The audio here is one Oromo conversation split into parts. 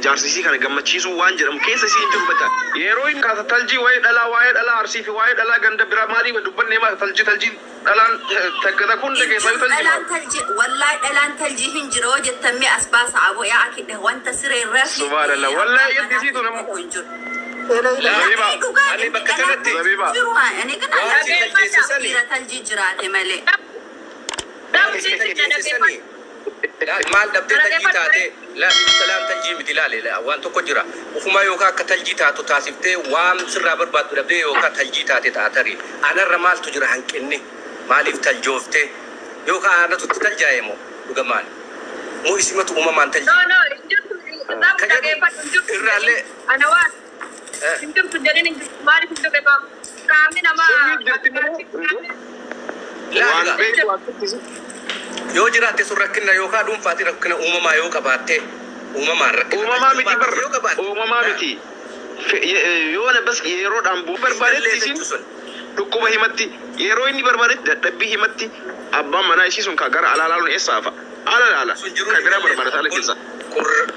Jaarsisii kana gammachiisuu waan jedhamu keessa isii hin jiru bakka. Yeroo inni kaasa taljii waa'ee dhalaa Arsii fi waa'ee dhalaa ganda biraa maalii dubbannee maal talji taljiin dhalaan takka takka hunda keessaa Hin jiru talji dhalaan maal. Taljii wallahi dhalaan taljii hin jiru yoo jettan mee as baasa aboo yaa akidha wanta siree irra fi Subhaanallah. Wallahi abbaa yaddi manaa isiitu fi nama. tokko hin jiru. Zabiba. Lakkii dhugaa Ani inni bakka dhalaan kanatti taljii Zabiba. jiru ani kan waan si dhaggeeffadha taljeessisani dhiira taljii jiraate malee. waan si taljeessisani maal dhabdee taljii taate laal taljii miti laale waan tokko jira ufumaa yookaan akka taljii taatu taasiftee waan sirraa barbaaddu dhabdee yookaan taljii taate taatari anarra maaltu jira hanqinni maaliif taljooftee yookaan anatu itti taljaa'e moo dhugamaan moo isimatu uumamaan No, taljii no, hin jirtu. Sababu ka jedhu dhaggeeffadhu hin jirtu hin jedhin. Irraallee Ana waan hin jirtu hin jedhin hin jirtu. Maaliif hin jirre ba'a? Qaamni namaa Sirrii jirti moo? qaamni Laal Waan egaa hin beektu jirtu. akkatti si. Yoo jiraatte sun rakkina yookaan dhuunfaati rakkina uumamaa yoo qabaatte uumamaan rakkina Uumamaa miti taljummaa bar. yoo qabaatte Uumamaa miti. Yoo na bas yeroodhaan buu hin barbaadetti galleef isin jechuu sun. Dhukkuba himatti yeroo inni barbaadetti dadhabbii himatti abbaan manaa ishii sun ka gara alaa laaluun eessa hafa ala laala Sun jiruun ka hin biraa galleef barbaada saala kun keessa.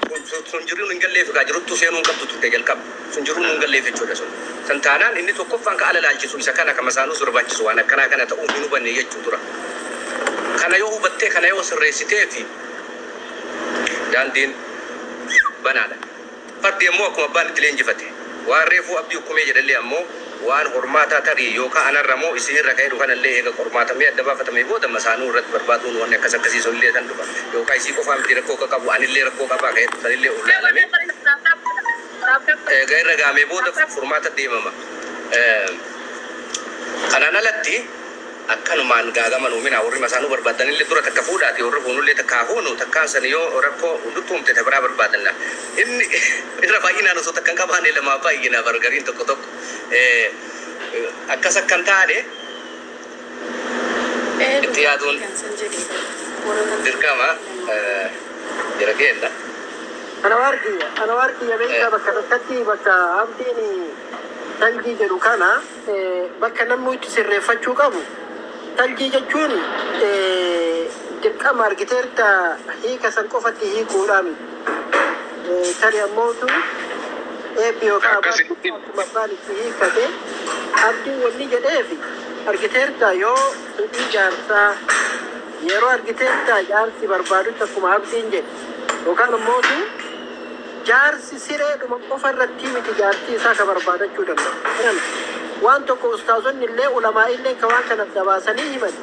kun sun jiruun hin galleef gaa jiruttu seenuu hin qabdu turte jalqaba sun jiruun hin galleef jechuudha sun san taanaan inni tokkoffaan ka ala laalchisu isa kana ka masaanuus barbaachisu waan akkanaa kana ta'uu hin hubanne jechuu dura kana yoo hubattee kana yoo sirreessitee fi daandiin banaadha. Fardi ammoo akkuma abbaan itti leenjifate waan reefuu abdii ukkumee jedhallee ammoo waan hormaataa tarii yookaan anarra moo isinirra ka'ee dhufanallee eega qormaatamee adda baafatamee booda masaanuu irratti barbaaduun wanni akkas akkasii sunillee san dhufa yookaan isii qofaa miti rakkoo akka qabu anillee rakkoo qabaa ka'ee sanillee olaalamee eega irra gaamee booda furmaata deemama. Kanaan alatti akkanumaan gaagaman uuminaa warri masaanuu barbaadanillee dura takka fuudhaati warri fuunullee takka hafuunu takkaan san yoo rakkoo hunduttuumte ta biraa barbaadanna. Inni irra baay'inaan osoo takka hin qabaanne lamaa baay'inaa bargariin tokko tokko. Akkas akkan taane itti yaaduun dirqama jira kenna. Ana waarkiyya beektaa bakka takkatti bakka abdiin taljii jedhu kana bakka namni itti sirreeffachuu qabu. Taljii jechuun dirqama argiteerta hiika san qofatti hiikuudhaan tari ammootu eebbi yookaan Akkasitti. Akkuma abbaan itti hiikkate abdiin wanni jedheefi argiteerta yoo fedhii jaarsaa yeroo argiteerta jaarsi barbaadutti akkuma abdiin jedhe yookaan ammootu jaarsi sireedhuma qofa irratti miti jaartii isaa ka barbaadachuu danda'u. Jedhame. Waan tokko ustaazonni illee ulamaa illee ka waan kana gabaasanii himan.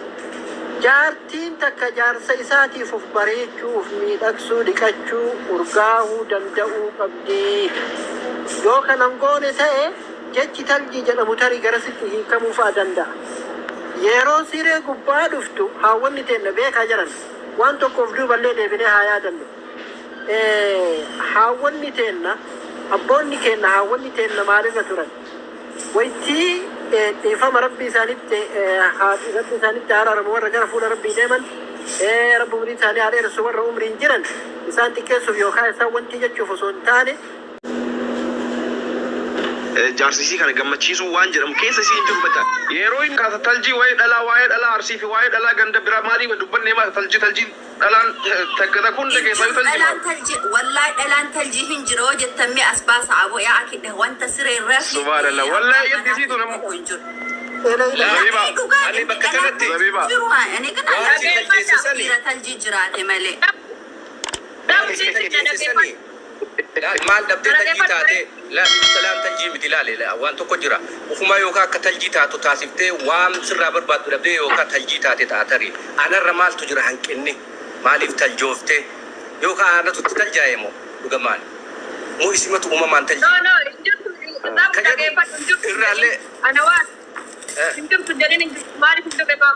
Jaartiin takka jaarsa isaatiif of bareechuu, of miidhagsuu, dhiqachuu, urgaahuu danda'uu qabdi. Yoo kanan goone ta'e jechi taljii jedhamu tarii garasitti hiikamuu fa'aa danda'a. Yeroo siree gubbaa dhuftu haawwanni teenna beekaa jiran waan tokkoof duuballee deebinee haa yaadannu. Haawwanni teenna abboonni keenna haawwanni teenna maalirra turan? Waytii dhiifama rabbii isaanitti rabbi isaanitti araaramu warra gara fuula rabbii deeman rabbi umrii isaanii haa dheeressu warra umriin jiran isaan xiqqeessuuf yookaan isaan wanti jechuuf osoo hin taane Jaarsisii kana gammachiisuu waan jedhamu keessa isii hin jiru bakka. Yeroo inni kaasa taljii waa'ee dhalaa Arsii fi waa'ee dhalaa ganda biraa maalii dubbannee maal talji taljiin dhalaan takka takka hunda Hin keessaa jiru talji dhalaan maal. taljii wallahi dhalaan taljii hin jiru yoo jettan mee as baasa aboo yaa akidha wanta siree irra fi Subhaanallah. abbaa Wallahi yaddi manaa fi isiitu nama. tokko hin jiru. Zabiba. Lakkii dhugaa Ani inni bakka dhalaan kanatti Zabiba. jiru ani kan waan si dhaggeeffadha taljeessisani dhiira taljii jiraate malee. waan si taljeessisani maal dhabdee taljii taate laal taljii miti laale waan tokko jira ufumaa yookaan akka taljii taatu taasiftee waan sirraa barbaaddu dhabdee yookaan taljii taate taatari anarra maaltu jira hanqinni maaliif taljooftee yookaan anatu itti taljaa'e moo dhugamaan moo isimatu uumamaan No, taljii no, hin jirtu. Sababu ka jedhu dhaggeeffadhu hin jirtu hin jedhin. Irraallee Ana waan hin jirtu hin jedhin hin jirtu. Maaliif hin jirre ba'a?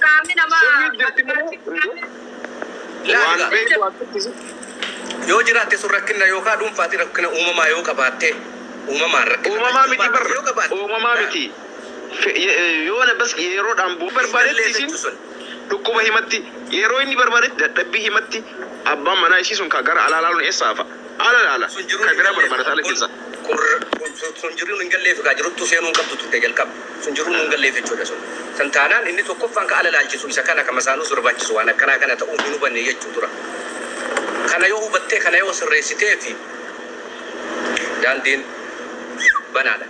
Qaamni namaa Sirrii jirti moo? Laal Waan egaa hin beektu jirtu. akkatti si. Yoo jiraatte sun rakkina yookaan dhuunfaati rakkina uumamaa yoo qabaatte uumamaan rakkina Uumamaa miti taljummaa bar. yoo qabaatte Uumamaa miti. Yoo na bas yeroodhaan buu hin barbaadetti galleef isin jechuu sun. Dhukkuba himatti yeroo inni barbaadetti dadhabbii himatti abbaan manaa ishii sun ka gara alaa laaluun eessa hafa ala laala Sun jiruun ka hin biraa galleef barbaada saala kun keessa. kun sun jiruun hin galleef gaa jiruttu seenuu hin qabdu turte jalqaba sun jiruun hin galleef jechuudha sun san taanaan inni tokkoffaan ka ala laalchisu isa kana ka masaanuus barbaachisu waan akkanaa kana ta'uu hin hubanne jechuu dura kana yoo hubattee kana yoo sirreessitee fi Daandiin banaadha.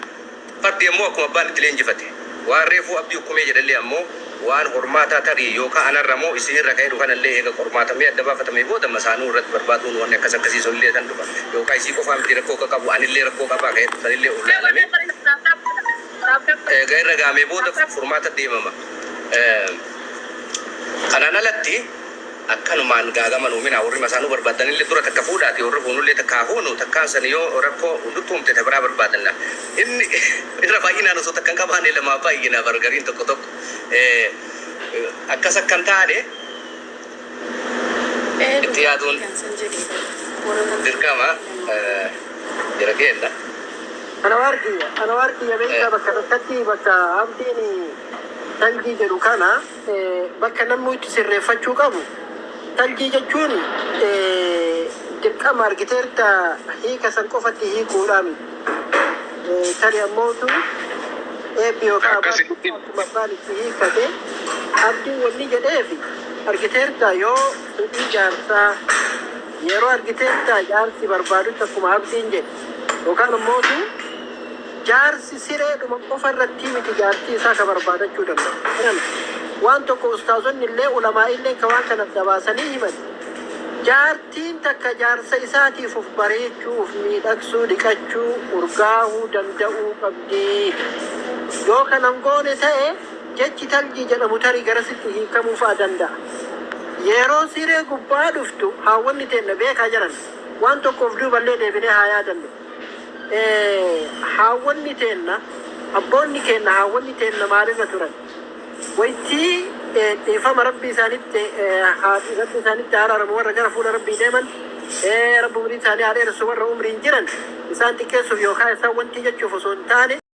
Fardi ammoo akkuma abbaan itti leenjifate. Waan reefuu Abdii Ukkumee jedhallee ammoo waan hormaataa tarii yookaan anarra moo isinirra ka'ee kanallee eega qormaatamee adda baafatamee booda masaanuu irratti barbaaduun wanni akkas akkasii sunillee san dhufa. Yookaan isii qofaa miti rakkoo akka qabu, anillee rakkoo qabaa ka'ee sanillee ulaalamee eega irra gaamee booda furmaata deemama. Kanaan alatti akkanumaan gaagaman uuminaa warri masaanuu barbaadanillee dura takka fuudhaati, warri fuunullee takka haa fuunu, takkaan san yoo rakkoo hunduttuumte ta biraa barbaadanna. Inni irra baay'inaan osoo takka hin qabaanne lamaa baay'ina bargariin tokko tokko. Akkas akkan taane itti yaaduun dirqama jira kenna. Ana waarkiyya beektaa, bakka takkatti bakka Abdiin taljii jedhu kana, bakka namni itti sirreeffachuu qabu, taljii jechuun dirqama argiteerta hiika san qofatti hiikuudhaan tari ammootu eebbi yookaan Akkasitti. akkuma abbaan itti hiikkate. Abdiin wanni jedheefi argiteerta yoo fedhii jaarsaa yeroo argiteerta jaarsi barbaadutti akkuma Abdiin jedhe, yookaan ammootu jaarsi sireedhuma qofa irratti miti jaartii isaa ka barbaadachuu danda'u. Kanaan waan tokko ustaazonni illee ulamaa illee ka waan kana dabaasanii himan. Jaartiin takka jaarsa isaatiif of bareechuu, of miidhagsuu, dhiqachuu, urgaahuu danda'uu qabdi. Yoo kanan goone ta'e jechi taljii jedhamu tarii garasitti hiikamuu fa'aa danda'a. Yeroo siree gubbaa dhuftu haawwanni teenna beekaa jiran waan tokkoof duuballee deebinee haa yaadannu. Haawwanni teenna, abboonni keenna, haawwanni teenna maalirra turan? Waytii dhiifama Rabbii isaanitti Rabbi isaanitti araaramu, warra gara fuula Rabbii deeman, Rabbi umrii isaanii haa dheeressu, warra umriin jiran isaan xiqqeessuuf yookaan isaan wanti jechuuf osoo hin taane.